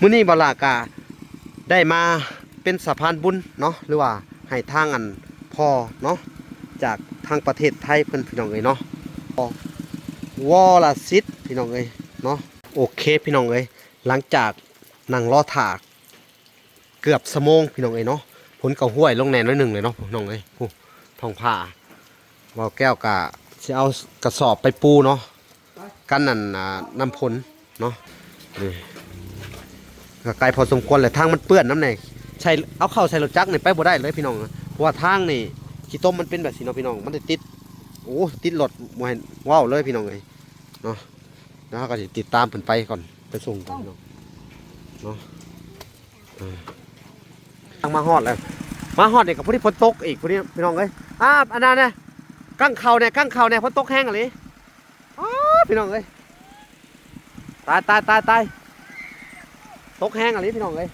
ມື້ນີ້ບ່າວຫຼ້າກະໄດ້ມາເປັນສະພານບຸນເນາະ ຫຼືວ່າໃຫ້ທາງອັນພໍ່ເນາະ ຈາກທາງປະເທດໄທເພິ່ນ ພີ່ນ້ອງເອີຍເນາະ ວໍລະສິດ ພີ່ນ້ອງເອີຍເນາະ. ໂອເຄ ພີ່ນ້ອງເອີຍ ຫຼັງຈາກນັ່ງລໍຖ້າເກືອບຊົ່ວໂມງ ພີ່ນ້ອງເອີຍເນາະ ຝົນກໍຫ້ວຍລົງແດ່ໜ້ອຍໜຶ່ງເລີຍເນາະ ພີ່ນ້ອງເອີຍ. ໂອ້ ທ້ອງຟ້າ ບ່າວແກ້ວກະຊິເອົາກະສອບໄປປູເນາະ ກັນນັ້ນ ອ່າ ນ້ຳຝົນເນາະ. ນີ້ກໍໄກພໍສົມຄວນແຫຼະ ທາງມັນເປື້ອນນຳແດ່ ໃສ່ ເອົາເຂົ້າໃສ່ລົດຈັກນີ້ໄປບໍ່ໄດ້ເລີຍພີ່ນ້ອງ ເພາະວ່າທາງນີ້ຂີ້ຕົມມັນເປັນແບບຊີ້ເນາະພີ່ນ້ອງ ມັນໄດ້ຕິດ ໂອ້ ຕິດລົດບໍ່ໃຫ້ເວົ້າເລີຍພີ່ນ້ອງເອີຍເນາະ. ແລ້ວເຮົາກໍຊິຕິດຕາມເພິ່ນໄປກ່ອນ ໄປສົ່ງກ່ອນພີ່ນ້ອງເນາະ. ເອີ ທາງມາຮອດແລ້ວ ມາຮອດນີ້ກໍພໍດີຝົນຕົກອີກ ພໍດີພີ່ນ້ອງເອີຍ. ອ່າ ອັນນັ້ນນະ ກ້າງເຂົ້າແດ່ ກ້າງເຂົ້າແດ່ ຝົນຕົກແຮງອີ່ຫຼີ. ອໍ ພີ່ນ້ອງເອີຍ ຕາຍ ຕາຍ ຕາຍ ຕາຍ ຕົກແຮງອີ່ຫຼີພີ່ນ້ອງເອີຍ.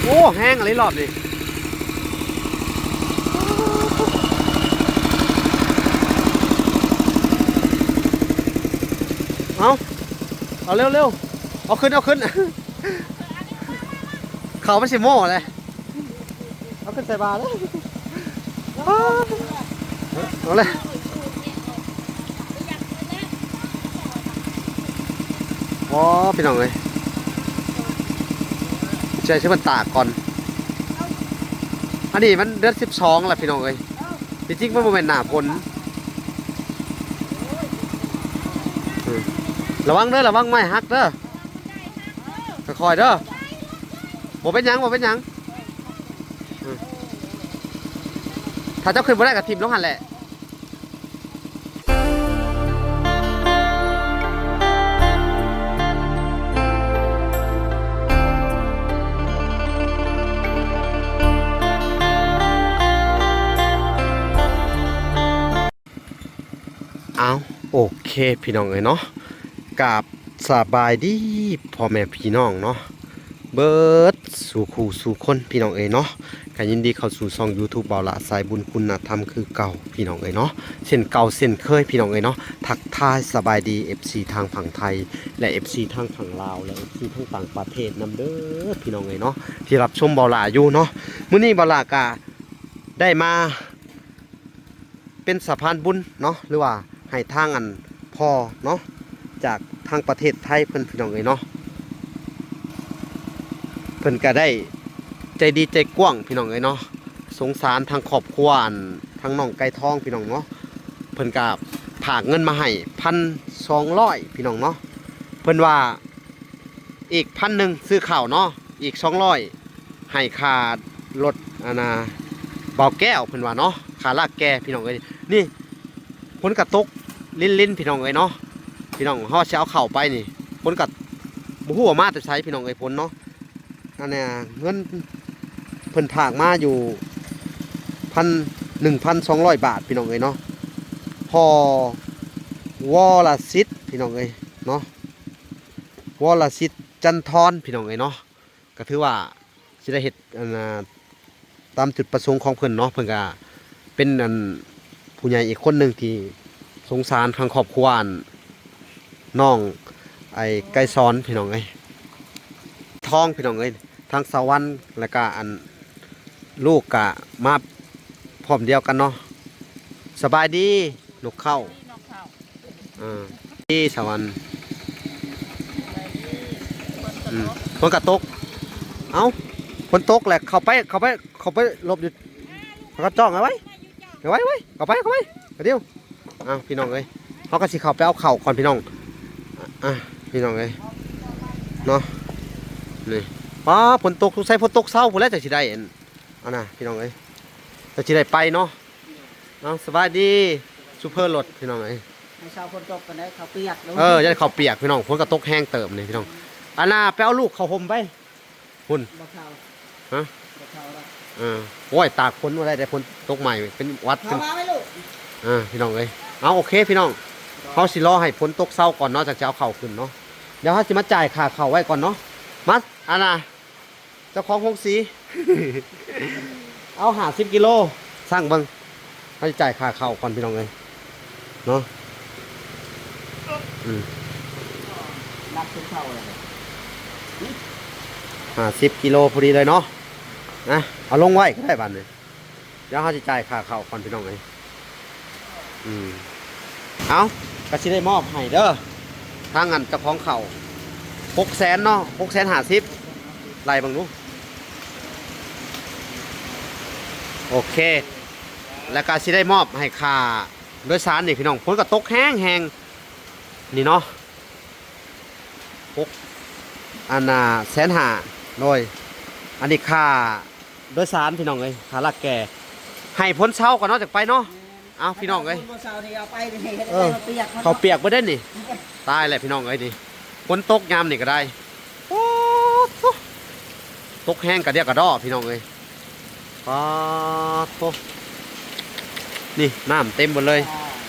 ໂອ້ ແຮງອີ່ຫຼີລອບນີ້. ເອົາ ເອົາເລັວໆ ເອົາຂຶ້ນ ເອົາຂຶ້ນ. ເຂົ້າມັນຊິໂມ້ແຫຼະ ເອົາຂຶ້ນໃສ່ບ່າເລີຍ ເອົາເລີຍ. ອໍ ພີ່ນ້ອງເອີຍ ໃສ່ເສື້ອກັນຕາກກ່ອນ. ອັນນີ້ມັນເດືອນສິບສອງແລ້ວພີ່ນ້ອງເອີຍ ທີ່ຈິງມັນບໍ່ແມ່ນໜ້າຝົນ. ອືມ ລະວັງເດີ ລະວັງໄມ້ຫັກເດີ ຄ່ອຍໆເດີ. ບໍ່ເປັນຫຍັງ ບໍ່ເປັນຫຍັງ. ອືມ ຖ້າເຈົ້າຂຶ້ນບໍ່ໄດ້ກໍຖິ້ມລົງຫັ້ນແຫຼະ. ເອົາ ໂອເຄ ພີ່ນ້ອງເອີຍເນາະ ກາບສະບາຍດີພໍ່ແມ່ພີ່ນ້ອງເນາະ ເບິດສູ່ຄູ່ສູ່ຄົນ ພີ່ນ້ອງເອີຍເນາະ. ກະຍິນດີເຂົ້າສູ່ຊ່ອງຢູທູບບ່າວຫຼ້າສາຍບຸນຄຸນນະທຳຄືເກົ່າ ພີ່ນ້ອງເອີຍເນາະ ເຊັ່ນເກົ່າເຊັ່ນເຄີຍ ພີ່ນ້ອງເອີຍເນາະ. ທັກທາຍສະບາຍດີ ເອັຟຊີ ທາງຝັ່ງໄທ ແລະ ເອັຟຊີ ທາງຝັ່ງລາວ ແລະ ເອັຟຊີ ທາງຕ່າງປະເທດນຳເດີ ພີ່ນ້ອງເອີຍເນາະ ທີ່ຮັບຊົມບ່າວຫຼ້າຢູ່ເນາະ. ມື້ນີ້ບ່າວຫຼ້າກະໄດ້ມາ ເປັນສະພານບຸນເນາະ ຫຼືວ່າໃຫ້ທາງອັນພໍ່ເນາະ ຈາກທາງປະເທດໄທເພິ່ນ ພີ່ນ້ອງເອີຍເນາະ. ເພິ່ນກະໄດ້ໃຈດີໃຈກວ້າງ ພີ່ນ້ອງເອີຍເນາະ ສົງສານທາງຄອບຄົວອັນ ທາງນ້ອງໄກ່ທອງ ພີ່ນ້ອງເນາະ. ເພິ່ນກະຝາກເງິນມາໃຫ້ພັນສອງຮ້ອຍ ພີ່ນ້ອງເນາະ. ເພິ່ນວ່າ ອີກພັນໜຶ່ງຊື້ເຂົ້າເນາະ ອີກສອງຮ້ອຍໃຫ້ຄ່າລົດ ອັນນ່າ ບ່າວແກ້ວ ເພິ່ນວ່າເນາະ ຄ່າລາກແກ່ ພີ່ນ້ອງເອີຍ. ນີ້ຝົນກະຕົກລິນໆ ພີ່ນ້ອງເອີຍເນາະ. ພີ່ນ້ອງ ເຮົາຊິເອົາເຂົ້າໄປນີ້ ຝົນກະບໍ່ຮູ້ວ່າມາແຕ່ໃສ ພີ່ນ້ອງເອີຍ ຝົນເນາະ. ອັນນີ້ເງິນເພິ່ນຝາກມາຢູ່ພັນ ໜຶ່ງພັນສອງຮ້ອຍບາດ ພີ່ນ້ອງເອີຍເນາະ. ພໍ່ວໍລະສິດ ພີ່ນ້ອງເອີຍເນາະ ວໍລະສິດ ຈັນທອນ ພີ່ນ້ອງເອີຍເນາະ. ກໍຖືວ່າຊິໄດ້ເຮັດ ອັນນ່າ ຕາມຈຸດປະສົງຂອງເພິ່ນເນາະ. ເພິ່ນກໍເປັນ ອັນ ຜູ້ໃຫຍ່ອີກຄົນໜຶ່ງທີ່ສົງສານທາງຄອບຄົວ ອັນ ນ້ອງ ໄອ້ ໄກສອນ ພີ່ນ້ອງເອີຍ ທອງ ພີ່ນ້ອງເອີຍ ທາງສະຫວັນ ແລ້ວກໍ ອັນ ລູກກໍມາພ້ອມດຽວກັນເນາະ. ສະບາຍດີ ນົກເຂົ້າ ອ່າ ທີ່ສະຫວັນ ອືມ ຝົນກະຕົກ. ເອົ້າ ຝົນຕົກແຫຼະ ເຂົ້າໄປ ເຂົ້າໄປ ເຂົ້າໄປຫຼົບຢູ່ ເຂົາກໍຈ້ອງເອົາໄວ້ ເອົາໄວ້ ໄວ້ ເຂົ້າໄປ ເຂົ້າໄປ ກະດຽວ. ອ້າວ ພີ່ນ້ອງເອີຍ ເຮົາກໍຊິເຂົ້າໄປເອົາເຂົ້າກ່ອນ ພີ່ນ້ອງ. ອ່ະ ພີ່ນ້ອງເອີຍ ເນາະ ນີ້ ປ້າ ຝົນຕົກ ສົງໄສຝົນຕົກເຊົາພຸ້ນແຫຼະ ຈັ່ງຊິໄດ້ ອັນ ອັນນ່າ ພີ່ນ້ອງເອີຍ ກໍຊິໄດ້ໄປເນາະ. ເອົາ ສະບາຍດີ ຊູເຟີລົດ ພີ່ນ້ອງເອີຍ. ໃຫ້ເຊົ້າຝົນຕົກປານໃດ ເຂົ້າປຽກເນາະ. ເອີ ຢ້ານເຂົ້າປຽກ ພີ່ນ້ອງ ຝົນກໍຕົກແຮງເຕີບນີ້ ພີ່ນ້ອງ. ອັນນ່າ ໄປເອົາລູກເຂົ້າຮົ່ມໄປ ພຸ້ນ ບໍ່ເຂົ້າ ຮະ ບໍ່ເຂົ້າດອກ. ເອີ ໂອ້ຍ ຕາກຝົນບໍ່ໄດ້ເດ້ ຝົນຕົກໃໝ່ ເປັນຫວັດ ເຂົ້າມາໄວ້ລູກ. ເອີ ພີ່ນ້ອງເອີຍ ເອົາ ໂອເຄ ພີ່ນ້ອງ ເຮົາຊິລໍໃຫ້ຝົນຕົກເຊົາກ່ອນເນາະ ຈັ່ງຈະເອົາເຂົ້າຂຶ້ນເນາະ. ດຽວເຮົາຊິມາຈ່າຍຄ່າເຂົ້າໄວ້ກ່ອນເນາະ. ມາ ອັນນ່າ ເຈົ້າຂອງໂຮງສີ ເອົາຫ້າສິບກິໂລ ຊັ່ງເບິ່ງ ເຮົາຊິຈ່າຍຄ່າເຂົ້າກ່ອນ ພີ່ນ້ອງເອີຍ ເນາະ. ອືມ ລັກຂຶ້ນເຂົ້າເລີຍ ຫ້າສິບກິໂລພໍດີເລີຍເນາະ. ນະ ເອົາລົງໄວ້ກໍໄດ້ບາດນີ້. ດຽວເຮົາຊິຈ່າຍຄ່າເຂົ້າກ່ອນ ພີ່ນ້ອງເອີຍ. ອືມ ເອົາ ກໍຊິໄດ້ມອບໃຫ້ເດີ ທາງອັນເຈົ້າຂອງເຂົ້າ ຫົກແສນເນາະ ຫົກແສນຫ້າສິບ ໄລ່ເບິ່ງດູ. ໂອເຄ ແລ້ວກໍຊິໄດ້ມອບໃຫ້ຄ່າໂດຍສານນີ້ ພີ່ນ້ອງ. ຝົນກໍຕົກແຮງໆ ນີ້ເນາະ ຫົກ ອັນນ່າ ແສນຫ້າ ໂດຍ ອັນນີ້ຄ່າ ໂດຍສານ ພີ່ນ້ອງເອີຍ ຄ່າລາກແກ່ ໃຫ້ພົ້ນເຊົ້າກ່ອນເນາະ ຈັ່ງໄປເນາະ. ເອົາ ພີ່ນ້ອງເອີຍ ເອີ ເຂົ້າປຽກເບິດເດ້ນີ້. ຕາຍແລ້ວ ພີ່ນ້ອງເອີຍ ນີ້ ຝົນຕົກຍາມນີ້ກໍໄດ້ ໂອ້ໂຫ ຕົກແຮງກະດຽກກະດໍ້ ພີ່ນ້ອງເອີຍ. ປາດໂທ້ ນີ້ນ້ຳເຕັມເບິດເລີຍ.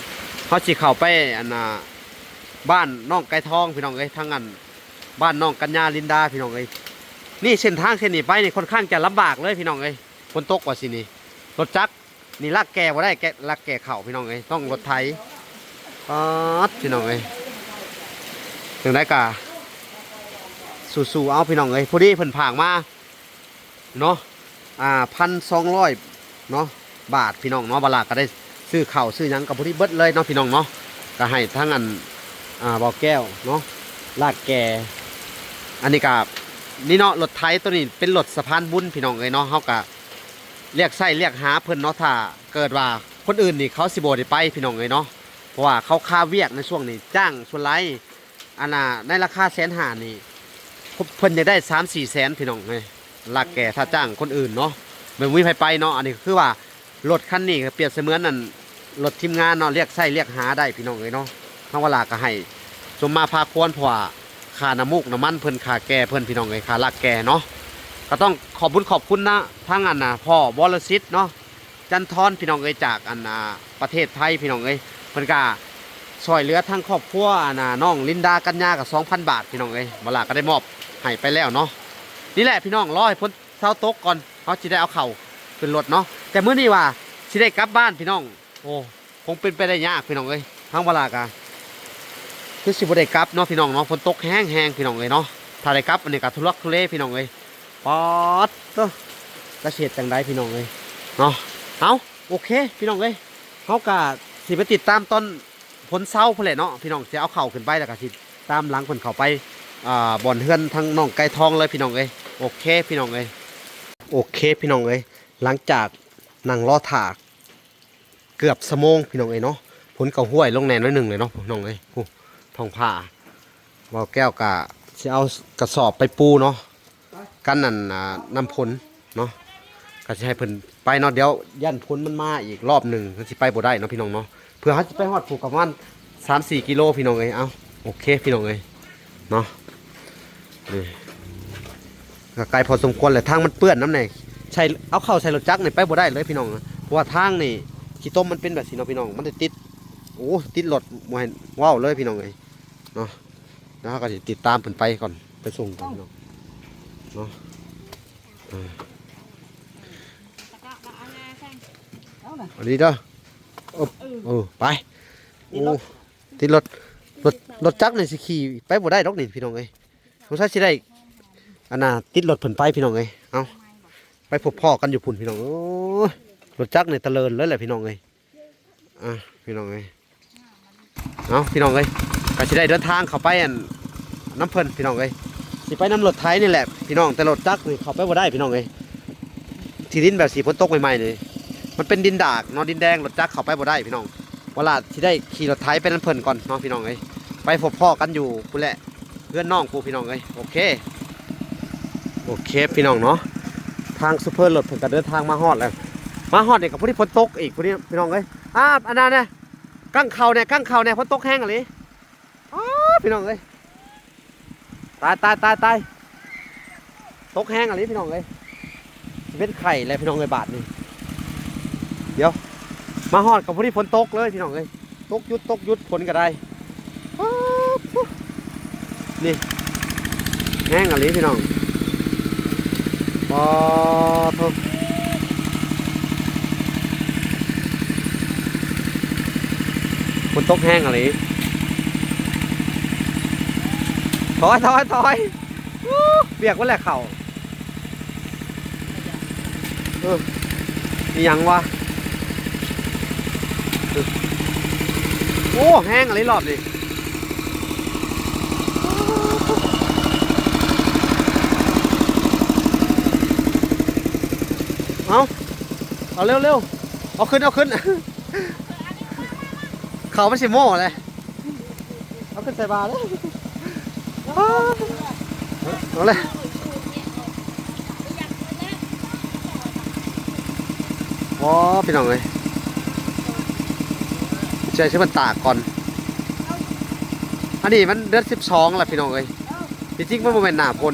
ເຮົາຊິເຂົ້າໄປ ອັນນ່າ ບ້ານໜອງໄກ່ທອງ ພີ່ນ້ອງເອີຍ ທາງອັນ ບ້ານນ້ອງກັນຍາ ລິນດາ ພີ່ນ້ອງເອີຍ. ນີ້ເສັ້ນທາງເສັ້ນນີ້ໄປນີ້ ຄ່ອນຂ້າງຈະລຳບາກເລີຍ ພີ່ນ້ອງເອີຍ. ຝົນຕົກວ່າຊີ້ນີ້ ລົດຈັກນີ້ລາກແກ່ບໍ່ໄດ້ ແກ່ ລາກແກ່ເຂົ້າ ພີ່ນ້ອງເອີຍ ຕ້ອງລົດໄຖ. ປາດ ພີ່ນ້ອງເອີຍ ຈັ່ງໃດກະສູ້ໆ ເອົາ ພີ່ນ້ອງເອີຍ. ພໍດີເພິ່ນຝາກມາ ເນາະ ອ່າ ພັນສອງຮ້ອຍເນາະ ບາດ ພີ່ນ້ອງເນາະ. ບາລາກໍໄດ້ຊື້ເຂົ້າຊື້ຫຍັງກໍພໍດີເບິດເລີຍເນາະ ພີ່ນ້ອງເນາະ. ກໍໃຫ້ທັງອັນ ອ່າ ເບົາແກ້ວເນາະ ລາກແກ່. ອັນນີ້ກໍ ນີ້ເນາະ ລົດໄຖໂຕນີ້ເປັນລົດສະພານບຸນ ພີ່ນ້ອງເອີຍເນາະ. ເຮົາກໍລຽກໃຊ້ລຽກຫາເພິ່ນເນາະ ຖ້າເກີດວ່າຄົນອື່ນນີ້ເຂົາຊິບໍ່ໄດ້ໄປ ພີ່ນ້ອງເອີຍເນາະ ເພາະວ່າເຂົາຄາວຽກໃນຊ່ວງນີ້ ຈ້າງສ່ວນຫຼາຍ ອັນນ່າ ໃນລາຄາແສນຫ້ານີ້ ເພິ່ນຢາກໄດ້ສາມສີ່ແສນ ພີ່ນ້ອງເອີຍ ລາກແກ່ ຖ້າຈ້າງຄົນອື່ນເນາະ ແບບບໍ່ມີໃຜໄປເນາະ. ອັນນີ້ກໍຄືວ່າລົດຄັນນີ້ກໍປຽບສະເໝືອນອັນລົດທີມງານເນາະ ລຽກໃຊ້ລຽກຫາໄດ້ ພີ່ນ້ອງເອີຍເນາະ. ທາງວາລາກໍໃຫ້ສົມມາພາຄວນ ເພາະວ່າຄ່ານ້ຳມູກນ້ຳມັນເພິ່ນ ຄ່າແກ່ເພິ່ນ ພີ່ນ້ອງເອີຍ ຄ່າລາກແກ່ເນາະ. ກໍຕ້ອງຂອບບຸນຂອບຄຸນນະ ທາງອັນນ່າ ພໍ່ວໍລະສິດເນາະ ຈັນທອນ ພີ່ນ້ອງເອີຍ ຈາກອັນ ອ່າ ປະເທດໄທ ພີ່ນ້ອງເອີຍ. ເພິ່ນກະຊ່ອຍເຫຼືອທາງຄອບຄົວອັນນ່າ ນ້ອງລິນດາ ກັນຍາ ກະສອງພັນບາດ ພີ່ນ້ອງເອີຍ. ເວລາກໍໄດ້ມອບໃຫ້ໄປແລ້ວເນາະ. ນີ້ແຫຼະ ພີ່ນ້ອງ ລໍໃຫ້ຝົນເຊົາຕົກກ່ອນ ເຮົາຊິໄດ້ເອົາເຂົ້າຂຶ້ນລົດເນາະ. ແຕ່ມື້ນີ້ວ່າຊິໄດ້ກັບບ້ານ ພີ່ນ້ອງ ໂອ້ ຄົງເປັນໄປໄດ້ຍາກ ພີ່ນ້ອງເອີຍ. ທາງວາລາກະຄືຊິບໍ່ໄດ້ກັບເນາະ ພີ່ນ້ອງເນາະ ຝົນຕົກແຮງໆ ພີ່ນ້ອງເອີຍເນາະ. ຖ້າໄດ້ກັບອັນນີ້ກະທຸລັກທຸເລ ພີ່ນ້ອງເອີຍ. ປາດໂທ້ ຈະເຮັດຈັ່ງໃດ ພີ່ນ້ອງເອີຍເນາະ. ເອົາ ໂອເຄ ພີ່ນ້ອງເອີຍ ເຮົາກະຊິໄປຕິດຕາມຕອນຝົນເຊົາພຸ້ນແຫຼະເນາະ ພີ່ນ້ອງ. ຊິເອົາເຂົ້າຂຶ້ນໄປ ແລ້ວກະຊິຕາມຫຼັງເພິ່ນເຂົ້າໄປ ອ່າ ບ່ອນເຮືອນທາງນ້ອງໄກ່ທອງເລີຍ ພີ່ນ້ອງເອີຍ. ໂອເຄ ພີ່ນ້ອງເອີຍ ໂອເຄ ພີ່ນ້ອງເອີຍ. ຫຼັງຈາກນັ່ງລໍຖ້າ ເກືອບຊົ່ວໂມງ ພີ່ນ້ອງເອີຍເນາະ. ຝົນກໍຫ້ວຍລົງແດ່ໜ້ອຍໜຶ່ງເລີຍເນາະ ພີ່ນ້ອງເອີຍ. ໂອ້ ທ້ອງຟ້າ ເບົາແກ້ວກະຊິເອົາກະສອບໄປປູເນາະ ກັນອັນ ອ່າ ນ້ຳຝົນເນາະ. ກະຊິໃຫ້ເພິ່ນໄປເນາະ ດຽວຢ້ານຝົນມັນມາອີກລອບໜຶ່ງ ມັນຊິໄປບໍ່ໄດ້ເນາະ ພີ່ນ້ອງເນາະ. ເພື່ອເຮົາຊິໄປຮອດພູກະປະມານສາມສີ່ກິໂລ ພີ່ນ້ອງເອີຍ. ເອົາ ໂອເຄ ພີ່ນ້ອງເອີຍເນາະ. ນີ້ ກໍໄກພໍສົມຄວນແຫຼະ ທາງມັນເປື້ອນນຳແດ່. ໃສ່ ເອົາເຂົ້າໃສ່ລົດຈັກນີ້ໄປບໍ່ໄດ້ເລີຍ ພີ່ນ້ອງ ເພາະວ່າທາງນີ້ຂີ້ຕົມມັນເປັນແບບຊີ້ເນາະ ພີ່ນ້ອງ. ມັນໄດ້ຕິດ ໂອ້ ຕິດລົດ ບໍ່ໃຫ້ເວົ້າເລີຍ ພີ່ນ້ອງເອີຍເນາະ. ແລ້ວເຮົາກໍຊິຕິດຕາມເພິ່ນໄປກ່ອນ ໄປສົ່ງກ່ອນ ພີ່ນ້ອງເນາະ. ເອີ ເອົານະ ອັນນີ້ເດີ ເອີ ເອີ ໄປ. ໂອ້ ຕິດລົດ ລົດ ລົດຈັກນີ້ຊິຂີ່ໄປບໍ່ໄດ້ດອກນີ້ ພີ່ນ້ອງເອີຍ. ສົງໄສຊິໄດ້ ອັນນ່າ ຕິດລົດເພິ່ນໄປ ພີ່ນ້ອງເອີຍ. ເອົາ ໄປພົບພໍ້ກັນຢູ່ພຸ້ນ ພີ່ນ້ອງ. ໂອ້ຍ ລົດຈັກນີ້ຕະເລີນເລີຍແຫຼະ ພີ່ນ້ອງເອີຍ. ອ່າ ພີ່ນ້ອງເອີຍ ເອົາ ພີ່ນ້ອງເອີຍ ກໍຊິໄດ້ເດີນທາງເຂົ້າໄປອັນນຳເພິ່ນ ພີ່ນ້ອງເອີຍ. ຊິໄປນຳລົດໄຖນີ້ແຫຼະ ພີ່ນ້ອງ ແຕ່ລົດຈັກນີ້ເຂົ້າໄປບໍ່ໄດ້ ພີ່ນ້ອງເອີຍ. ທີ່ດິນແບບຊິຝົນຕົກໃໝ່ໆນີ້ ມັນເປັນດິນດາກເນາະ ດິນແດງ ລົດຈັກເຂົ້າໄປບໍ່ໄດ້ ພີ່ນ້ອງ. ເວລາຊິໄດ້ຂີ່ລົດໄຖໄປນຳເພິ່ນກ່ອນເນາະ ພີ່ນ້ອງເອີຍ. ໄປພົບພໍ້ກັນຢູ່ພຸ້ນແຫຼະ ເຮືອນນ້ອງພຸ້ນ ພີ່ນ້ອງເອີຍ. ໂອເຄ ໂອເຄ ພີ່ນ້ອງເນາະ. ທາງໂຊເຟີລົດເພິ່ນກໍເດີນທາງມາຮອດແລ້ວ ມາຮອດນີ້ກໍພໍດີຝົນຕົກອີກ ພໍດີ ພີ່ນ້ອງເອີຍ. ອ່າ ອັນນັ້ນນະ ກັງເຂົ້າແດ່ ກັງເຂົ້າແດ່ ຝົນຕົກແຮງອີ່ຫຼີ. ອໍ ພີ່ນ້ອງເອີຍ ຕາຍ ຕາຍ ຕາຍ ຕາຍ ຕົກແຮງອີ່ຫຼີ ພີ່ນ້ອງເອີຍ. ຊິເປັນໄຂ້ແລ້ວ ພີ່ນ້ອງເອີຍ ບາດນີ້. ດຽວ ມາຮອດກໍພໍດີຝົນຕົກເລີຍ ພີ່ນ້ອງເອີຍ. ຕົກຢຸດ ຕົກຢຸດ ຝົນກໍໄດ້. ປາດໂທ້ ນີ້ແຮງອີ່ຫຼີ ພີ່ນ້ອງ. ປາດໂທ້ ຝົນຕົກແຮງອີ່ຫຼີ. ຖອຍ ຖອຍ ຖອຍ ອູ້ ປຽກໝົດແລ້ວເຂົ້າ. ເອີ ອີ່ຫຍັງວະ? ໂອ້ ແຮງອີ່ຫຼີລອບນີ້. ເອົາ ເອົາເລັວໆ ເອົາຂຶ້ນ ເອົາຂຶ້ນ. ເຂົ້າມັນຊິໂມ້ແຫຼະ. ເອົາຂຶ້ນໃສ່ບ່າເດີ. ເອົາເລີຍ. ອໍ ພີ່ນ້ອງເອີຍ ໃສ່ ໃສ່ແວ່ນຕາກ່ອນ. ອັນນີ້ມັນເດືອນສິບສອງແລ້ວ ພີ່ນ້ອງເອີຍ. ທີ່ຈິງມັນບໍ່ແມ່ນໜ້າຝົນ.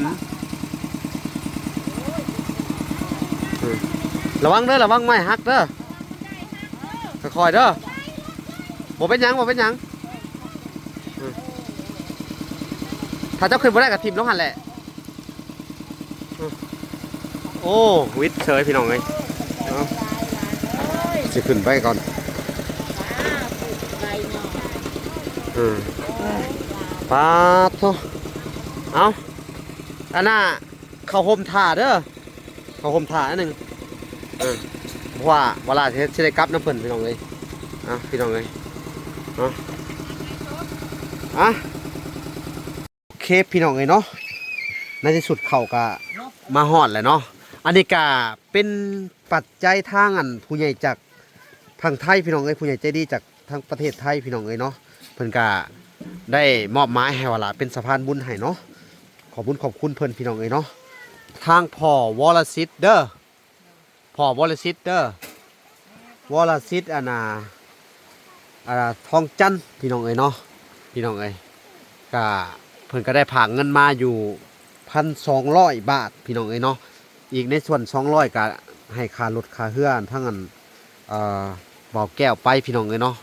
ອືມ ລະວັງເດີ ລະວັງໄມ້ຫັກເດີ. ຄ່ອຍໆເດີ. ບໍ່ເປັນຫຍັງ ບໍ່ເປັນຫຍັງ. ອືມ ຖ້າເຈົ້າຂຶ້ນບໍ່ໄດ້ກໍຖິ້ມລົງຫັ້ນແຫຼະ. ອືມ ໂອ້ ວິດເສີຍ ພີ່ນ້ອງເອີຍ. ເອົາ ຊິຂຶ້ນໄປກ່ອນ. ອືມ ປາດໂທ້. ເອົາ ອັນນ່າ ເຂົ້າຮົ່ມຖ້າເດີ. ເຂົ້າຮົ່ມຖ້າໜ້ອຍໜຶ່ງ. ເອີ ເພາະວ່າວາລາຊິ ຊິໄດ້ກັບນຳເພິ່ນ ພີ່ນ້ອງເອີຍ. ອ່ະ ພີ່ນ້ອງເອີຍ ເນາະ. ອ່ະ ໂອເຄ ພີ່ນ້ອງເອີຍເນາະ, ໃນທີ່ສຸດເຂົາກະມາຮອດແລ້ວເນາະ. ອັນນີ້ກະເປັນປັດໄຈທາງ ອັນ ຜູ້ໃຫຍ່ຈາກທາງໄທ ພີ່ນ້ອງເອີຍ, ຜູ້ໃຫຍ່ໃຈດີຈາກທາງປະເທດໄທ ພີ່ນ້ອງເອີຍເນາະ. ເພິ່ນກະໄດ້ມອບໝາຍໃຫ້ວາລາເປັນສະພານບຸນໃຫ້ເນາະ. ຂອບບຸນຂອບຄຸນເພິ່ນ ພີ່ນ້ອງເອີຍເນາະ. ທາງພໍ່ວໍລະສິດເດີ. ພໍ່ວໍລະສິດເດີ ວໍລະສິດ ອັນນ່າ ອັນນ່າ ທອງຈັນ ພີ່ນ້ອງເອີຍເນາະ. ພີ່ນ້ອງເອີຍ ກະເພິ່ນກະໄດ້ຝາກເງິນມາຢູ່ ພັນສອງຮ້ອຍບາດ ພີ່ນ້ອງເອີຍເນາະ. ອີກໃນສ່ວນສອງຮ້ອຍກະໃຫ້ຄ່າລົດຄ່າເຮືອທາງ ອັນ ເອີ ບ່າວແກ້ວໄປ ພີ່ນ້ອງເອີຍເນາະ.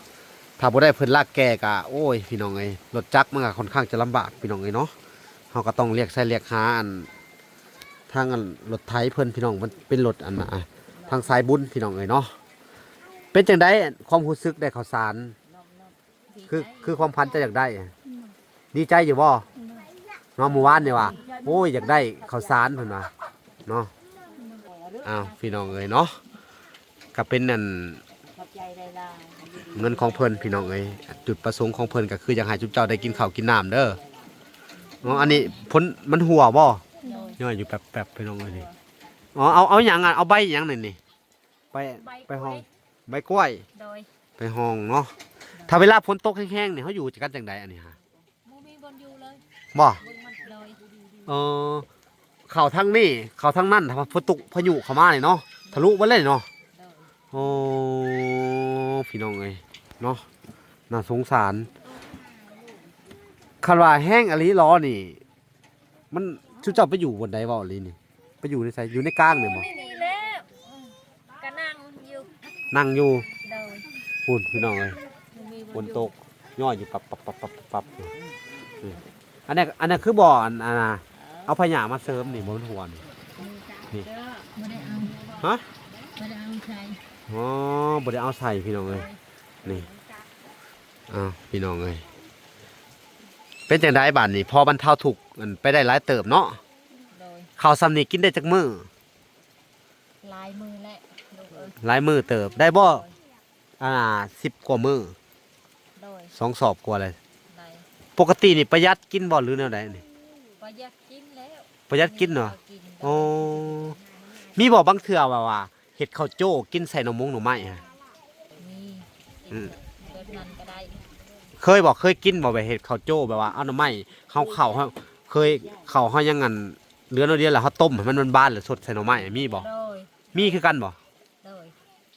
ຖ້າບໍ່ໄດ້ເພິ່ນລາກແກ່ກະ ໂອ້ຍ ພີ່ນ້ອງເອີຍ ລົດຈັກມັນກະຄ່ອນຂ້າງຈະລຳບາກ ພີ່ນ້ອງເອີຍເນາະ. ເຮົາກະຕ້ອງລຽກໃຊ້ລຽກຫາ ອັນ ທາງ ອັນ ລົດໄຖເພິ່ນ ພີ່ນ້ອງ ມັນເປັນລົດ ອັນ ອ່າ ທາງສາຍບຸນ ພີ່ນ້ອງເອີຍເນາະ. ເປັນຈັ່ງໃດຄວາມຮູ້ສຶກໄດ້ເຂົ້າສານ? ຄື ຄືຄວາມຝັນເຈົ້າຢາກໄດ້ ດີໃຈຢູ່ບໍ່? ເນາະ ມື້ວານນີ້ວ່າ ໂອ້ຍ ຢາກໄດ້ເຂົ້າສານ ເພິ່ນວ່າເນາະ. ອ້າວ ພີ່ນ້ອງເອີຍເນາະ ກະເປັນ ອັນ ເງິນຂອງເພິ່ນ ພີ່ນ້ອງເອີຍ. ຈຸດປະສົງຂອງເພິ່ນກະຄືຢາກໃຫ້ຊຸມເຈົ້າໄດ້ກິນເຂົ້າກິນນ້ຳເດີເນາະ. ອັນນີ້ຝົນມັນຫົວບໍ່? ໂດຍ ຍ້ອຍຢູ່ແປັບໆ ພີ່ນ້ອງເອີຍ. ອໍ ເອົາ ເອົາຫຍັງ ອັນ ເອົາໃບຫຍັງນີ້? ໄປ ໃບ ໄປຮ່ອງ ກ້ວຍ ໃບກ້ວຍ. ໂດຍ ໄປຮ່ອງເນາະ. ໂດຍ ຖ້າເວລາຝົນຕົກແຮງໆນີ້ ເຮົາຢູ່ກັນຈັ່ງໃດ ອັນນີ້ຫາ? ບໍ່ມີບ່ອນຢູ່ເລີຍ. ບໍ່? ໂດຍ ເອີ ເຂົ້າທາງນີ້ ເຂົ້າທາງນັ້ນ ຖ້າວ່າຝົນຕົກພາຍຸເຂົ້າມານີ້ເນາະ ທະລຸເບິດເລີຍເນາະ. ໂດຍ ໂອ້ ພີ່ນ້ອງເອີຍເນາະ ໜ້າສົງສານ. ຄັນວ່າແຮງອີ່ຫຼີຫຼໍນີ້ ມັນ ຊຸມເຈົ້າໄປຢູ່ບ່ອນໃດເວົ້າອີ່ຫຼີນີ້? ໄປຢູ່ໃນໃສ? ຢູ່ໃນກາງນີ້ບໍ່? ນີ້ແຫຼະ ກະນັ່ງຢູ່ ນັ່ງຢູ່. ໂດຍ ພຸ້ນ ພີ່ນ້ອງເອີຍ ບໍ່ມີບ່ອນຢູ່ ຝົນຕົກຍ້ອຍຢູ່ປັບໆໆໆຢູ່. ນີ້ ອັນນັ້ນ ອັນນັ້ນຄືບໍ່ ອັນ ອັນນ່າ ເອົາພະຫຍ້າມາເສີມນີ້ ບໍ່ແມ່ນຫົວນີ້ ນີ້ ບໍ່ໄດ້ເອົາ ຮະ? ບໍ່ໄດ້ເອົາໃສ່. ອໍ ບໍ່ໄດ້ເອົາໃສ່ ພີ່ນ້ອງເອີຍ. ໂດຍ ນີ້ ອ້າວ ພີ່ນ້ອງເອີຍ ເປັນຈັ່ງໃດບາດນີ້? ພໍບັນເທົາທຸກ ອັນ ໄປໄດ້ຫຼາຍເຕີບເນາະ. ໂດຍ ເຂົ້າຊ່ຳນີ້ກິນໄດ້ຈັກມື້? ຫຼາຍມື້ແລ້ວ ຫຼາຍມື້ເຕີບ ໄດ້ບໍ່? ໂດຍ ອ່າ ສິບກວ່າມື້. ໂດຍ ສອງສອບກວ່າເລີຍ. ໄດ້ ປົກກະຕິນີ້ປະຢັດກິນບໍ່ ຫຼືແນວໃດນີ້? ປະຢັດກິນແລ້ວ ປະຢັດກິນເນາະ. ໂອ້ ມີບໍ່ບາງເທື່ອແບບວ່າ ເຮັດເຂົ້າໂຈ້ກິນໃສ່ໜໍ່ມົງໜໍ່ໄມ້ຫະ? ມີ ອືມ ແບບນັ້ນກະໄດ້. ເຄີຍບໍ່? ເຄີຍກິນບໍ່? ແບບເຮັດເຂົ້າໂຈ້ ແບບວ່າເອົາໜໍ່ໄມ້ ເຮົາເຂົ້າ ເຮົາເຄີຍ ເຂົ້າເຮົາຍັງ ອັນ ເຫຼືອໜ້ອຍດຽວ ແລ້ວເຮົາຕົ້ມໃຫ້ມັນບານໆ ແລ້ວຊົດໃສ່ໜໍ່ໄມ້ ມີບໍ່? ໂດຍ ມີຄືກັນບໍ່? ໂດຍ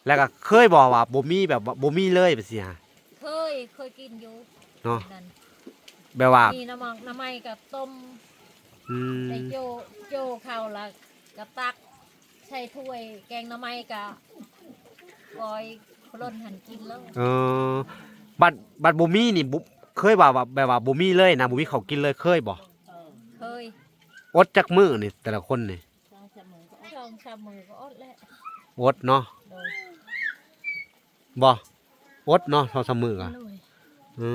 ແລ້ວກະເຄີຍບໍ່ວ່າບໍ່ມີ ແບບວ່າບໍ່ມີເລີຍແບບຊີ້ຫະ? ເຄີຍ ເຄີຍກິນຢູ່ເນາະ ແບບວ່າມີໜໍ່ໝາກໜໍ່ໄມ້ກະຕົ້ມ. ອືມ ໄດ້ໂຈ້ ໂຈ້ເຂົ້າລະກະຕັກໃສ່ຖ້ວຍ ແກງໜໍ່ໄມ້ກະກ້ອຍໂຄລົນຫັ້ນກິນເລີຍ. ເອີ ບັດ ບັດບໍ່ມີນີ້ ບໍ່ ເຄີຍວ່າ ວ່າແບບວ່າບໍ່ມີເລີຍນະ ບໍ່ມີເຂົ້າກິນເລີຍ ເຄີຍບໍ່? ເຄີຍ. ອົດຈັກມື້ນີ້ ແຕ່ລະຄົນນີ້? ສອງສາມມື້ກະອົດແຫຼະ. ອົດເນາະ. ໂດຍ ບໍ່ ອົດເນາະ ສອງສາມມື້ກະ. ໂດຍ ອື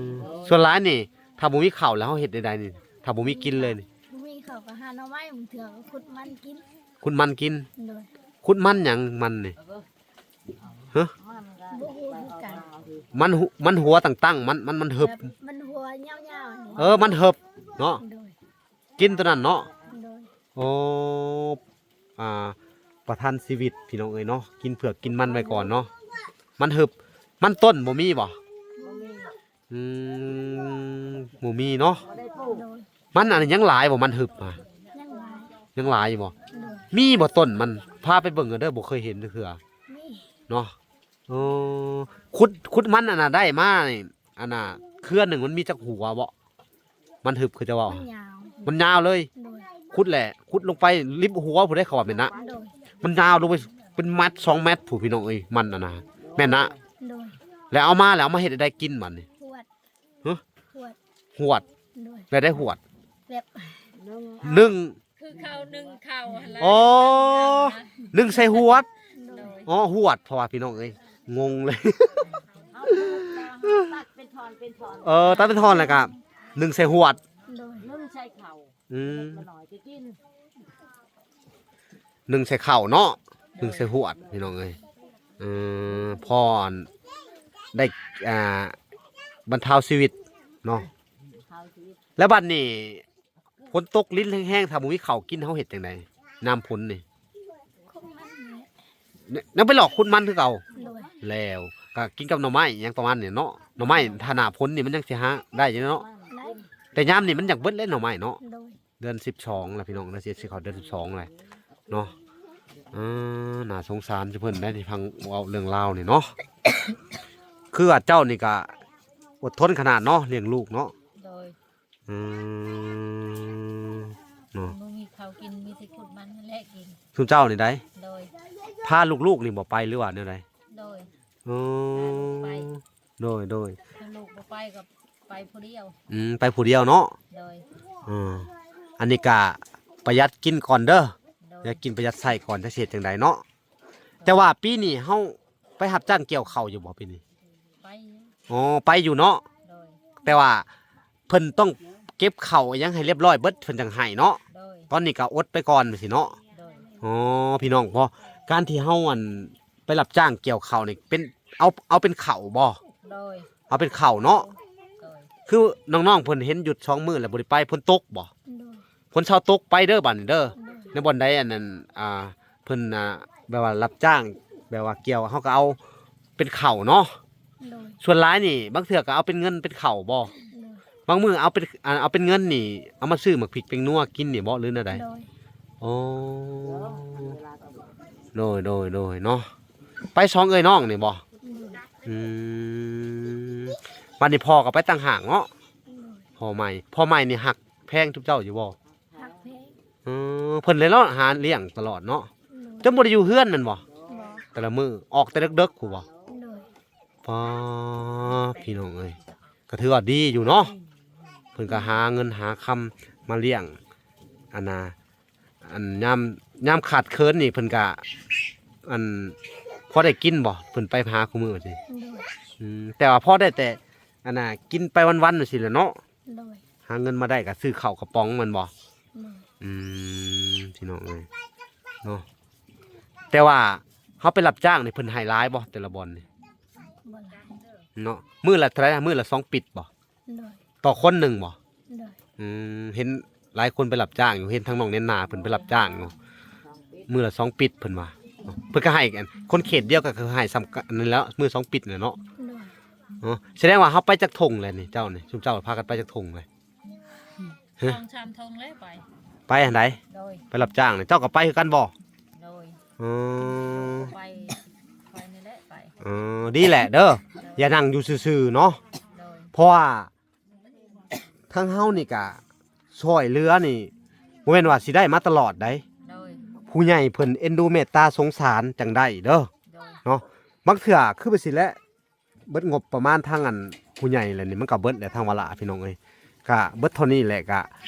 ມ ສ່ວນຫຼາຍນີ້ ຖ້າບໍ່ມີເຂົ້າແລ້ວເຮົາເຮັດແນວໃດນີ້? ທ ຖ້າບໍ່ມີກິນເລີຍນີ້? ບໍ່ມີເຂົ້າກໍຫາໜໍ່ໄມ້ ບາງເທື່ອກໍຂຸດມັນກິນ. ຂຸດມັນກິນ? ໂດຍ. ຂຸດມັນຫຍັງມັນນີ້? ຮະ? ບໍ່ຮູ້ຄືກັນ. ມັນຫົວ ມັນຫົວຕັ້ງໆ ມັນ ມັນ ມັນຫຶບ. ແບບມັນຫົວຍາວໆນີ້. ເອີ ມັນຫຶບເນາະ. ໂດຍ. ກິນຕົວນັ້ນເນາະ. ໂດຍ. ໂອ້ ອ່າ ປະທັງຊີວິດພີ່ນ້ອງເອີຍເນາະ ກິນເຜືອກກິນມັນໄວ້ກ່ອນເນາະ. ມັນຫຶບ ມັນຕົ້ນບໍ່ມີບໍ່? ບໍ່ມີ. ອືມ ບໍ່ມີເນາະ. ບໍ່ໄດ້ປູກ. ໂດຍ. ມັນອັນນີ້ຍັງຫຼາຍບໍ່ ມັນຫຶບຫະ? ຍັງຫຼາຍ. ຍັງຫຼາຍຢູ່ບໍ່? ໂດຍ. ມີບໍ່ຕົ້ນມັນ? ພາໄປເບິ່ງກັນເດີ ບໍ່ເຄີຍເຫັນຈັກເທື່ອ. ມີ. ເນາະ. ເອີ ຂຸດ ຂຸດມັນອັນນ່າໄດ້ມານີ້ ອັນນ່າ ເຄືອໜຶ່ງມັນມີຈັກຫົວບໍ່? ມັນຫຶບຄືຈະເວົ້າ ມັນຍາວ ມັນຍາວເລີຍ. ໂດຍ. ຂຸດແຫຼະ ຂຸດລົງໄປລິບຫົວພຸ້ນເດ້ ເຂົາວ່າແມ່ນນະ. ໂດຍ. ມັນຍາວລົງໄປເປັນແມັດສອງແມັດພຸ້ນ ພີ່ນ້ອງເອີຍ ມັນອັນນ່າ ແມ່ນນະ. ໂດຍ. ແລ້ວເອົາມາ ແລ້ວເອົາມາເຮັດໃດກິນບັດນີ້? ຫວດ. ຮະ? ຫວດ. ຫວດ. ໂດຍ. ແລ້ວໄດ້ຫວດ ແບບ ໜຶ່ງ ຄືເຂົາໜຶ່ງເຂົ້າຫັ້ນແຫຼະ. ອໍ ໜຶ່ງໃສ່ຫວດ. ໂດຍ. ອໍ ຫວດ ເພາະວ່າພີ່ນ້ອງເອີຍ ງົງເລີຍ. ເອົາຕັດເປັນທ່ອນເປັນທ່ອນ. ເອີ ຕັດເປັນທ່ອນແລ້ວກະໜຶ່ງໃສ່ຫວດ. ໂດຍ. ໜຶ່ງໃສ່ເຂົ້າ. ອືມ ໜ້ອຍກໍກິນ ໜຶ່ງໃສ່ເຂົ້າເນາະ ໜຶ່ງໃສ່ຫວດ ພີ່ນ້ອງເອີຍ. ເອີ ພໍອັນໄດ້ ອ່າ ບັນເທົາຊີວິດເນາະ. ແລ້ວບັດນີ້ ຝົນຕົກລິນແຮງໆ ຖ້າບໍ່ມີເຂົ້າກິນ ເຮົາເຮັດຈັ່ງໃດ ຍາມຝົນນີ້? ຂຸດມັນແຫຼະ. ຍັງໄປລອກຂຸດມັນຄືເກົ່າ? ໂດຍ. ແລ້ວກໍກິນກັບໜໍ່ໄມ້ຫຍັງປະມານນີ້ເນາະ. ໜໍ່ໄມ້ຖ້າໜ້າຝົນນີ້ມັນຍັງຊິຫາໄດ້ຢູ່ເນາະ. ໄດ້. ແຕ່ຍາມນີ້ມັນຢາກເບິດແລ້ວໜໍ່ໄມ້ເນາະ. ໂດຍ. ເດືອນສິບສອງແລ້ວ ພີ່ນ້ອງ ເດືອນສິບເອັດຊິເຂົ້າເດືອນສິບສອງແລ້ວເນາະ. ເອີ ໜ້າສົງສານເພິ່ນໄດ໋ ທີ່ຟັງເວົ້າເລື່ອງລາວນີ້ເນາະ. ຄືວ່າເຈົ້ານີ້ກໍອົດທົນຂະໜາດເນາະ ລ້ຽງລູກເນາະ. ໂດຍ. ອືມ ເນາະ ບໍ່ມີເຂົ້າກິນ ມີແຕ່ຂຸດມັນຫັ້ນແຫຼະກິນ. ຊຸມເຈົ້ານີ້ໃດ? ໂດຍ. ພາລູກໆນີ້ບໍ່ໄປ ຫຼືວ່າແນວໃດ? ໂດຍ. ເອີ ພາລູກໄປ. ໂດຍໆ. ຖ້າລູກບໍ່ໄປກໍໄປຜູ້ດຽວ. ອືມ ໄປຜູ້ດຽວເນາະ. ໂດຍ. ເອີ ອັນນີ້ກະປະຢັດກິນກ່ອນເດີ. ໂດຍ. ປະຢັດກິນປະຢັດໃຊ້ກ່ອນ ຈັກຊິເຮັດຈັ່ງໃດເນາະ. ແຕ່ວ່າປີນີ້ເຮົາໄປຮັບຈ້າງກ່ຽວເຂົ້າຢູ່ບໍ່ປີນີ້? ໄປຢູ່. ອໍ ໄປຢູ່ເນາະ. ໂດຍ. ແຕ່ວ່າເພິ່ນຕ້ອງເກັບເຂົ້າອີ່ຫຍັງໃຫ້ລຽບຮ້ອຍເບິດ ເພິ່ນຈັ່ງໃຫ້ເນາະ. ໂດຍ. ຕອນນີ້ກໍອົດໄປກ່ອນຈັ່ງຊີ້ເນາະ. ໂດຍ. ອໍ ພີ່ນ້ອງ ບໍ່ ການທີ່ເຮົາ ອັນ ໄປຮັບຈ້າງກ່ຽວເຂົ້ານີ້ ເປັນ ເອົາ ເອົາເປັນເຂົ້າບໍ່? ໂດຍ. ເອົາເປັນເຂົ້າເນາະ. ໂດຍ. ຄືນ້ອງໆເພິ່ນເຫັນຢຸດສອງມື້ແລ້ວບໍ່ໄດ້ໄປ ຝົນຕົກບໍ່? ໂດຍ. ຝົນເຊົາຕົກໄປເດີບາດນີ້ເດີ. ໂດຍ. ໃນບ່ອນໃດອັນນັ້ນ ອ່າ ເພິ່ນ ອ່າ ແບບວ່າຮັບຈ້າງ ແບບວ່າກ່ຽວ ເຮົາກໍເອົາເປັນເຂົ້າເນາະ. ໂດຍ. ສ່ວນຫຼາຍນີ້ບາງເທື່ອກໍເອົາເປັນເງິນເປັນເຂົ້າບໍ່? ໂດຍ. ບາງມື້ເອົາເປັນ ອ່າ ເອົາເປັນເງິນນີ້ ເອົາມາຊື້ໝາກພິກແປ້ງນົວກິນນີ້ບໍ່ ຫຼືແນວໃດ? ໂດຍ. ໂອ້ ໂດຍໆໆ ເນາະ. ໄປສອງເອື້ອຍນ້ອງນີ້ບໍ່? ໂດຍ. ອືມ ບັດນີ້ພໍ່ກໍໄປຕ່າງຫາກເນາະ. ໂດຍ. ພໍ່ໃໝ່ ພໍ່ໃໝ່ນີ້ຮັກແພງຈຸເຈົ້າຢູ່ບໍ່? ຮັກແພງ. ເອີ ເພິ່ນເລີຍເນາະ ຫາລ້ຽງຕະຫຼອດເນາະ. ໂດຍ. ຈົນບໍ່ໄດ້ຢູ່ເຮືອນແມ່ນບໍ່? ບໍ່. ແຕ່ລະມື້ອອກແຕ່ເດິກໆພຸ້ນບໍ່? ໂດຍ. ປ້າ ພີ່ນ້ອງເອີຍ ກໍຖືວ່າດີຢູ່ເນາະ. ເພິ່ນກໍຫາເງິນຫາຄຳມາລ້ຽງ ອັນນ່າ ອັນຍາມ ຍາມຂາດເຂີນນີ້ເພິ່ນກະ ອັນ ພໍໄດ້ກິນບໍ່? ເພິ່ນໄປຫາຄູ່ມື້ຊີ້. ໂດຍ. ອືມ ແຕ່ວ່າພໍໄດ້ແຕ່ ອັນນ່າ ກິນໄປວັນໆຈັ່ງຊີ້ແຫຼະເນາະ. ໂດຍ. ຫາເງິນມາໄດ້ກໍຊື້ເຂົ້າກະປ໋ອງແມ່ນບໍ່? ໂດຍ. ອືມ ພີ່ນ້ອງເອີຍ ເນາະ. ແຕ່ວ່າເຮົາໄປຮັບຈ້າງນີ້ ເພິ່ນໃຫ້ຫຼາຍບໍ່ ແຕ່ລະບ່ອນນີ້? ບໍ່ຫຼາຍ. ເນາະ. ມື້ລະເທົ່າໃດ? ມື້ລະສອງປິດບໍ່? ໂດຍ. ຕໍ່ຄົນໜຶ່ງບໍ່? ໂດຍ. ອືມ ເຫັນຫຼາຍຄົນໄປຮັບຈ້າງຢູ່ ເຫັນທາງນ້ອງແນນນາເພິ່ນໄປຮັບຈ້າງຢູ່ ມື້ລະສອງປິດເພິ່ນວ່າ. ເພິ່ນກໍໃຫ້ ອັນ ຄົນເຂດດຽວກໍຄືໃຫ້ສ່ຳກັນນັ້ນແຫຼະ ມື້ສອງປິດນັ້ນແຫຼະເນາະ. ໂດຍ. ເນາະ ສະແດງວ່າເຮົາໄປຈັກທົ່ງແລ້ວນີ້ ເຈົ້ານີ້ ຊຸມເຈົ້າພາກັນໄປຈັກທົ່ງແລ້ວ? ຮະ? ສອງສາມທົ່ງແລ້ວໄປ. ໄປອັນໃດ? ໂດຍ. ໄປຮັບຈ້າງນີ້ ເຈົ້າກໍໄປຄືກັນບໍ່? ໂດຍ. ອືມ ໄປ ໄປນີ້ແຫຼະໄປ. ເອີ ດີແຫຼະເດີ ໂດຍ. ຢ່ານັ່ງຢູ່ຊື່ໆເນາະ. ໂດຍ. ເພາະວ່າ ທາງເຮົານີ້ກະຊ່ອຍເຫຼືອນີ້ ບໍ່ແມ່ນວ່າຊິໄດ້ມາຕະຫຼອດໃດ໋. ໂດຍ. ຜູ້ໃຫຍ່ເພິ່ນເອັນດູເມດຕາສົງສານຈັ່ງໄດ້ເດີ. ໂດຍ. ເນາະ ບາງເທື່ອຄືແບບຊີ້ແຫຼະ ເບິດງົບປະມານທາງອັນຜູ້ໃຫຍ່ແລ້ວນີ້ ມັນກະເບິດແຫຼະທາງວາລະ ພີ່ນ້ອງເອີຍ. ກະເບິດເທົ່ານີ້ແຫຼະ ກະ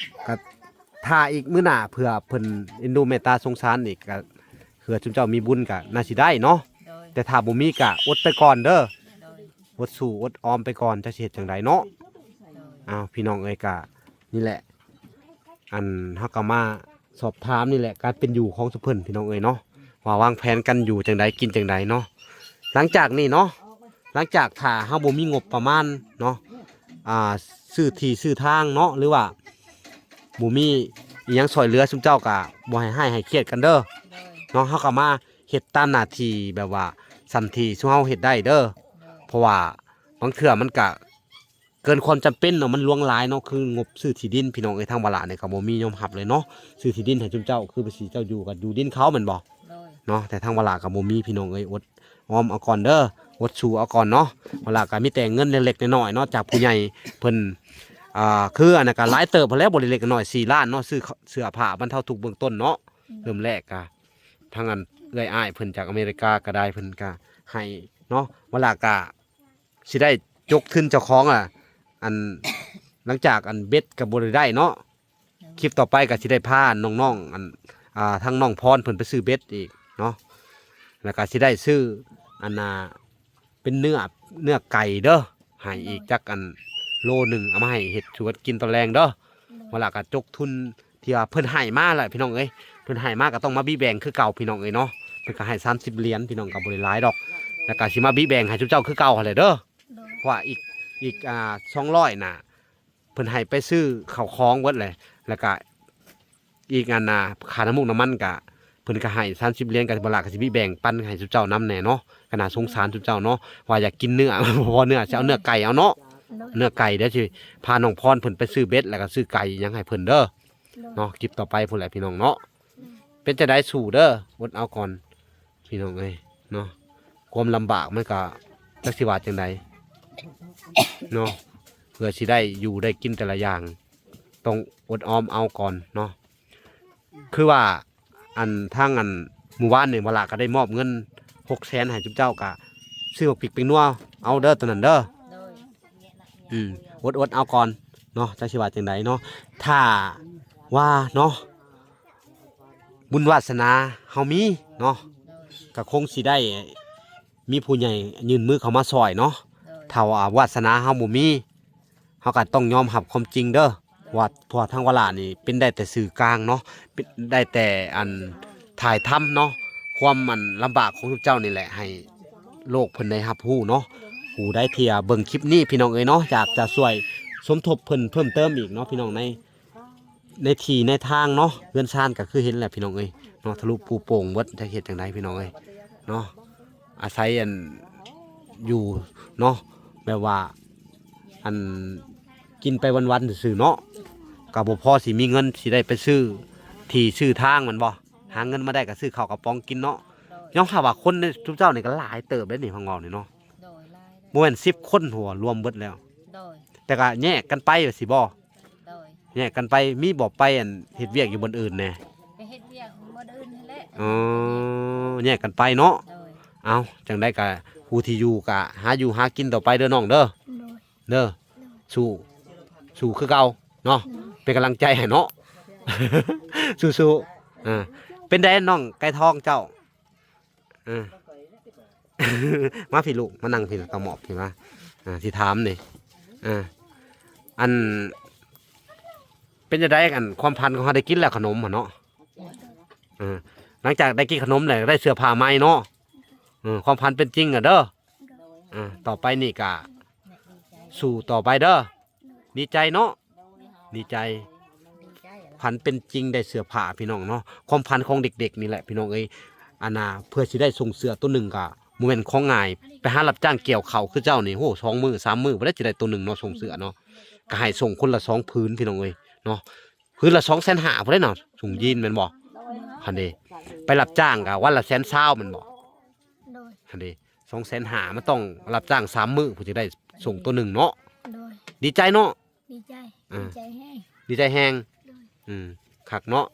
ກະຖ້າອີກມື້ໜ້າ ເພື່ອເພິ່ນເອັນດູເມດຕາສົງສານອີກ ກະເພື່ອຊຸມເຈົ້າມີບຸນກະໜ້າຊິໄດ້ເນາະ. ໂດຍ. ແຕ່ຖ້າບໍ່ມີກະອົດໄປກ່ອນເດີ. ໂດຍ. ອົດສູ້ອົດອອມໄປກ່ອນ ຈັກຊິເຮັດຈັ່ງໃດເນາະ. ໂດຍ. ອ້າວ ພີ່ນ້ອງເອີຍ ກະນີ້ແຫຼະ ອັນ ເຮົາກໍມາສອບຖາມນີ້ແຫຼະ ການເປັນຢູ່ຂອງຊຸມເພິ່ນ ພີ່ນ້ອງເອີຍເນາະ ວ່າວາງແຜນກັນຢູ່ຈັ່ງໃດ ກິນຈັ່ງໃດເນາະ. ຫຼັງຈາກນີ້ເນາະ ຫຼັງຈາກຖ້າເຮົາບໍ່ມີງົບປະມານເນາະ ອ່າ ຊື້ທີ່ຊື້ທາງເນາະ ຫຼືວ່າບໍ່ມີອີ່ຫຍັງຊ່ອຍເຫຼືອ ຊຸມເຈົ້າກໍບໍ່ໃຫ້ຮ້າຍໃຫ້ຄຽດກັນເດີເນາະ. ເຮົາກໍມາເຮັດຕາມໜ້າທີ່ແບບວ່າສ່ຳທີ່ຊຸມເຮົາເຮັດໄດ້ເດີ ເພາະວ່າບາງເທື່ອມັນກະ ເກີນຄວາມຈຳເປັນເນາະ ມັນຫຼວງຫຼາຍເນາະ ຄືງົບຊື້ທີ່ດິນ ພີ່ນ້ອງເອີຍ. ທາງວາລະນີ້ກໍບໍ່ມີຍອມຮັບເລີຍເນາະ ຊື້ທີ່ດິນໃຫ້ຊຸມເຈົ້າ ຄືວ່າຊິເຈົ້າຢູ່ກໍຢູ່ດິນເຂົາແມ່ນບໍ່ ໂດຍ ເນາະ. ແຕ່ທາງວາລະກໍບໍ່ມີ ພີ່ນ້ອງເອີຍ ອົດອອມເອົາກ່ອນເດີ ອົດສູ້ເອົາກ່ອນເນາະ. ວາລະກໍມີແຕ່ເງິນເລັກໆນ້ອຍໆເນາະ ຈາກຜູ້ໃຫຍ່ເພິ່ນ ອ່າ ຄືອັນນັ້ນກໍຫຼາຍເຕີບພຸ້ນແຫຼະ ບໍ່ເລັກໆນ້ອຍໆ ສີ່ລ້ານເນາະ ຊື້ເສື້ອຜ້າບັນເທົາທຸກເບື້ອງຕົ້ນເນາະ. ເລີ່ມແລກກໍທາງອັນເອື້ອຍອ້າຍເພິ່ນຈາກອາເມລິກາກໍໄດ້ ເພິ່ນກໍໃຫ້ເນາະ. ວາລະກໍ ຊິໄດ້ຈົກທຶນເຈົ້າຂອງ ອ່າ ອັນ ຫຼັງຈາກອັນເບັດກໍບໍ່ໄດ້ໄດ້ເນາະ ຄລິບຕໍ່ໄປກໍຊິໄດ້ພານ້ອງໆ ອັນ ອ່າ ທາງນ້ອງພອນເພິ່ນໄປຊື້ເບັດອີກເນາະ ແລ້ວກໍຊິໄດ້ຊື້ ອັນນ່າ ເປັນເນື້ອ ເນື້ອໄກ່ເດີ ໃຫ້ອີກຈັກອັນໂລໜຶ່ງ ເອົາມາໃຫ້ເຮັດສູ່ກັນກິນຕອນແລງເດີ. ວາລະກໍຈົກທຶນ ທີ່ວ່າເພິ່ນໃຫ້ມາແຫຼະ ພີ່ນ້ອງເອີຍ ເພິ່ນໃຫ້ມາກໍຕ້ອງມາບິແບ່ງຄືເກົ່າ ພີ່ນ້ອງເອີຍເນາະ. ເພິ່ນກໍໃຫ້ສາມສິບຫຼຽນ ພີ່ນ້ອງ ກໍບໍ່ໄດ້ຫຼາຍດອກ ແລ້ວກໍຊິມາບິແບ່ງໃຫ້ຊຸມເຈົ້າຄືເກົ່າຫັ້ນແຫຼະເດີ. ໂດຍ ເພາະວ່າອີກ ອີກ ອ່າ ສອງຮ້ອຍນະ ເພິ່ນໃຫ້ໄປຊື້ເຂົ້າຂອງເບິດແຫຼະ ແລ້ວກໍອີກອັນນ່າ ຄ່ານ້ຳມັນ ນ້ຳມັນກໍ ເພິ່ນກໍໃຫ້ສາມສິບຫຼຽນ ກໍບໍ່ຫຼາຍ ກໍຊິມີແບ່ງປັນໃຫ້ຊຸມເຈົ້ານຳແດ່ເນາະ. ກໍໜ້າສົງສານຊຸມເຈົ້າເນາະ ວ່າຢາກກິນເນື້ອ ບໍ່ພໍເນື້ອ ຊິເອົາເນື້ອໄກ່ເອົາເນາະ ໂດຍ ເນື້ອໄກ່. ດຽວຊິພານ້ອງພອນເພິ່ນໄປຊື້ເບັດ ແລ້ວກໍຊື້ໄກ່ຫຍັງໃຫ້ເພິ່ນເດີ ໂດຍ ເນາະ. ຄລິບຕໍ່ໄປພຸ້ນແຫຼະ ພີ່ນ້ອງເນາະ ໂດຍ ເປັນຈັ່ງໃດ ສູ້ເດີ ອົດເອົາກ່ອນ ພີ່ນ້ອງເອີຍເນາະ. ຄວາມລຳບາກມັນກໍຈັກຊິວ່າຈັ່ງໃດເນາະ ເພື່ອຊິໄດ້ຢູ່ໄດ້ກິນແຕ່ລະຢ່າງ ຕ້ອງອົດອອມເອົາກ່ອນເນາະ. ຄືວ່າ ອັນ ທາງ ອັນ ມື້ວານນີ້ ວາລະກໍໄດ້ມອບເງິນຫົກແສນໃຫ້ຊຸມເຈົ້າ ກະຊື້ໝາກພິກແປ້ງນົວເອົາເດີ ໂຕນັ້ນເດີ ໂດຍ ອືມ ອົດໆເອົາກ່ອນເນາະ ຈັກຊິວ່າຈັ່ງໃດເນາະ. ຖ້າວ່າເນາະ ບຸນວາສະໜາເຮົາມີເນາະ ກໍຄົງຊິໄດ້ມີຜູ້ໃຫຍ່ຍື່ນມືເຂົ້າມາຊ່ອຍເນາະ. ໂດຍ ຖ້າວ່າວາສະໜາເຮົາບໍ່ມີ ເຮົາກໍຕ້ອງຍອມຮັບຄວາມຈິງເດີ ວ່າ ເພາະວ່າທາງວາລະນີ້ເປັນໄດ້ແຕ່ສື່ກາງເນາະ ເປັນໄດ້ແຕ່ ອັນ ຖ່າຍທຳເນາະ ຄວາມ ອັນ ລຳບາກຂອງເຈົ້ານີ້ແຫຼະ ໃຫ້ໂລກເພິ່ນໄດ້ຮັບຮູ້ເນາະ. ຜູ້ໃດທີ່ເບິ່ງຄລິບນີ້ ພີ່ນ້ອງເອີຍເນາະ ຢາກຈະຊ່ວຍສົມທົບເພິ່ນເພີ່ມເຕີມອີກເນາະ ພີ່ນ້ອງ ໃນ ໃນທີ່ໃນທາງເນາະ ເຮືອນຊານກໍຄືເຫັນແຫຼະ ພີ່ນ້ອງເອີຍເນາະ ທະລຸປູໂປ່ງເບິດ ຈັກເຮັດຈັ່ງໃດ ພີ່ນ້ອງເອີຍເນາະ. ອາໄສ ອັນ ຢູ່ເນາະ ແບບວ່າ ອັນ ກິນໄປວັນໆຊື່ໆເນາະ ກໍບໍ່ພໍຊິມີເງິນຊິໄດ້ໄປຊື້ທີ່ຊື້ທາງແມ່ນບໍ່. ຫາເງິນມາໄດ້ກໍຊື້ເຂົ້າກະປ໋ອງກິນເນາະ. ໂດຍ ຍອມຮັບວ່າຄົນໃນຊຸມເຈົ້ານີ້ກໍຫຼາຍເຕີບເດ້ນີ້ ຟັງເວົ້ານີ້ເນາະ. ໂດຍ ຫຼາຍເດ້ ບໍ່ແມ່ນສິບຄົນພຸ້ນ ລວມເບິດແລ້ວ. ໂດຍ ແຕ່ກໍແຍກກັນໄປວ່າຊີ້ບໍ່? ໂດຍ ແຍກກັນໄປ ມີບໍ່ໄປ ອັນ ເຮັດວຽກຢູ່ບ່ອນອື່ນແດ່? ໄປເຮັດວຽກບ່ອນອື່ນຫັ້ນແຫຼະ. ອໍ ແຍກກັນໄປເນາະ. ໂດຍ ເອົ້າ ຈັ່ງໃດກໍຜູ້ທີ່ຢູ່ກໍຫາຢູ່ຫາກິນຕໍ່ໄປເດີນ້ອງເດີ. ໂດຍ ເດີ ໂດຍ ສູ້ ສູ້ຄືເກົ່າເນາະ. ໂດຍ ເປັນກຳລັງໃຈໃຫ້ເນາະ. ສູ້ໆ ອ່າ ເປັນໃດນ້ອງໄກ່ທອງເຈົ້າ? ເອີ ມາພີ້ລູກ ມານັ່ງພີ້ ຕະໝອບພີ້ມາ. ອ່າ ຊິຖາມນີ້ ອ່າ ອັນ ເປັນຈັ່ງໃດ ອັນ ຄວາມຝັນຂອງເຮົາ ໄດ້ກິນແລ້ວຂະໜົມຫັ້ນເນາະ. ເອີ ຫຼັງຈາກໄດ້ກິນຂະໜົມແລ້ວ ໄດ້ເສື້ອຜ້າໃໝ່ເນາະ. ເອີ ຄວາມຝັນເປັນຈິງແລ້ວເດີ. ອ່າ ຕໍ່ໄປນີ້ກະສູ້ຕໍ່ໄປເດີ. ດີໃຈເນາະ ດີໃຈ ຝັນເປັນຈິງ ໄດ້ເສື້ອຜ້າ ພີ່ນ້ອງເນາະ. ຄວາມຝັນຂອງເດັກໆນີ້ແຫຼະ ພີ່ນ້ອງເອີຍ. ອັນນ່າ ເພື່ອຊິໄດ້ສົ່ງເສື້ອໂຕໜຶ່ງກະບໍ່ແມ່ນຂອງງ່າຍ. ໄປຫາຮັບຈ້າງກ່ຽວເຂົ້າຄືເຈົ້ານີ້ ໂອ້ ສອງມື້ສາມມື້ບໍ່ໄດ້ ຊິໄດ້ໂຕໜຶ່ງເນາະ ສົ່ງເສື້ອເນາະ. ກະໃຫ້ສົ່ງຄົນລະສອງຜືນ ພີ່ນ້ອງເອີຍເນາະ. ຜືນລະສອງແສນຫ້າພຸ້ນເດ້ເນາະ ສົ່ງຢີນແມ່ນບໍ່? ຫັ້ນເດ້ ໄປຮັບຈ້າງກະວັນລະແສນຊາວແມ່ນບໍ່? ໂດຍ ຫັ້ນເດ້ ສອງແສນຫ້າ ມັນຕ້ອງຮັບຈ້າງສາມມື້ ເພື່ອຈະໄດ້ສົ່ງໂຕໜຶ່ງເນາະ. ໂດຍ ດີໃຈເນາະ. ດີໃຈ ອ່າ ດີໃຈແຮງ ດີໃຈແຮງ. ໂດຍ ອືມ ຄັກເນາະ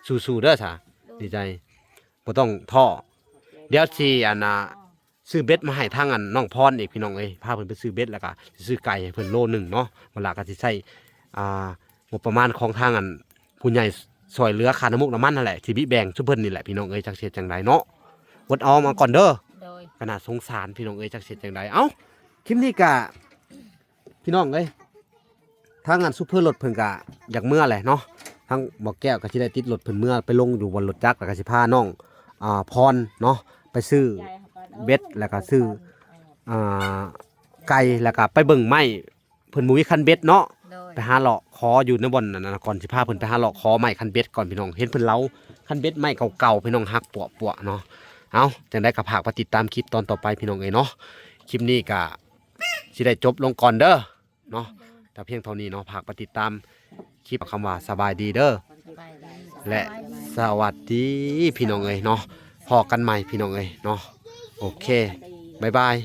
ສູ້ໆເດີສາ. ໂດຍ ດີໃຈ ບໍ່ຕ້ອງທໍ້. ດຽວຊິ ອັນນ່າ ຊື້ເບັດມາໃຫ້ທາງ ອັນ ນ້ອງພອນອີກ ພີ່ນ້ອງເອີຍ. ພາເພິ່ນໄປຊື້ເບັດ ແລ້ວກະຊິຊື້ໄກ່ໃຫ້ເພິ່ນໂລໜຶ່ງເນາະ. ເວລາກໍຊິໃຊ້ ອ່າ ງົບປະມານຂອງທາງ ອັນ ຜູ້ໃຫຍ່ຊ່ອຍເຫຼືອຄ່ານ້ຳມັນ ນ້ຳມັນຫັ້ນແຫຼະ ຊິບິແບ່ງຊຸມເພິ່ນນີ້ແຫຼະ ພີ່ນ້ອງເອີຍ. ຈັກຊິເຮັດຈັ່ງໃດເນາະ ອົດອອມເອົາກ່ອນເດີ. ໂດຍ ກໍໜ້າສົງສານ ພີ່ນ້ອງເອີຍ ຈັກຊິເຮັດຈັ່ງໃດ. ເອົ້າ ຄລິບນີ້ກະ ພີ່ນ້ອງເອີຍ ທາງອັນໂຊເຟີລົດເພິ່ນກະຢາກເມືອແຫຼະເນາະ. ທັງບໍ່ແກ້ວກໍຊິໄດ້ຕິດລົດເພິ່ນເມືອໄປລົງຢູ່ບ່ອນລົດຈັກ ແລ້ວກໍຊິພານ້ອງ ອ່າ ພອນເນາະ ໄປຊື້ເບັດ ແລ້ວກໍຊື້ ອ່າ ໄກ່ ແລ້ວກໍໄປເບິ່ງໄມ້ ເພິ່ນບໍ່ມີຄັນເບັດເນາະ ໂດຍ ໄປຫາເລາະຂໍຢູ່ໃນບ່ອນນັ້ນນະ ກ່ອນຊິພາເພິ່ນໄປຫາເລາະຂໍໄມ້ຄັນເບັດກ່ອນ ພີ່ນ້ອງ. ເຫັນເພິ່ນເລົ່າຄັນເບັດໄມ້ເກົ່າໆ ພີ່ນ້ອງ ຫັກປວະໆເນາະ. ເອົ້າ ຈັ່ງໃດກໍຝາກໄປຕິດຕາມຄລິບຕອນຕໍ່ໄປ ພີ່ນ້ອງເອີຍເນາະ. ຄລິບນີ້ກໍຊິໄດ້ຈົບລົງກ່ອນເດີເນາະ ແຕ່ພຽງເທົ່ານີ້ເນາະ. ຝາກໄປຕິດຕາມຄລິບຄຳວ່າສະບາຍດີເດີ ແລະ ສະຫວັດດີ ພີ່ນ້ອງເອີຍເນາະ. ພໍ້ກັນໃໝ່ ພີ່ນ້ອງເອີຍເນາະ. ໂອເຄ ບາຍບາຍ.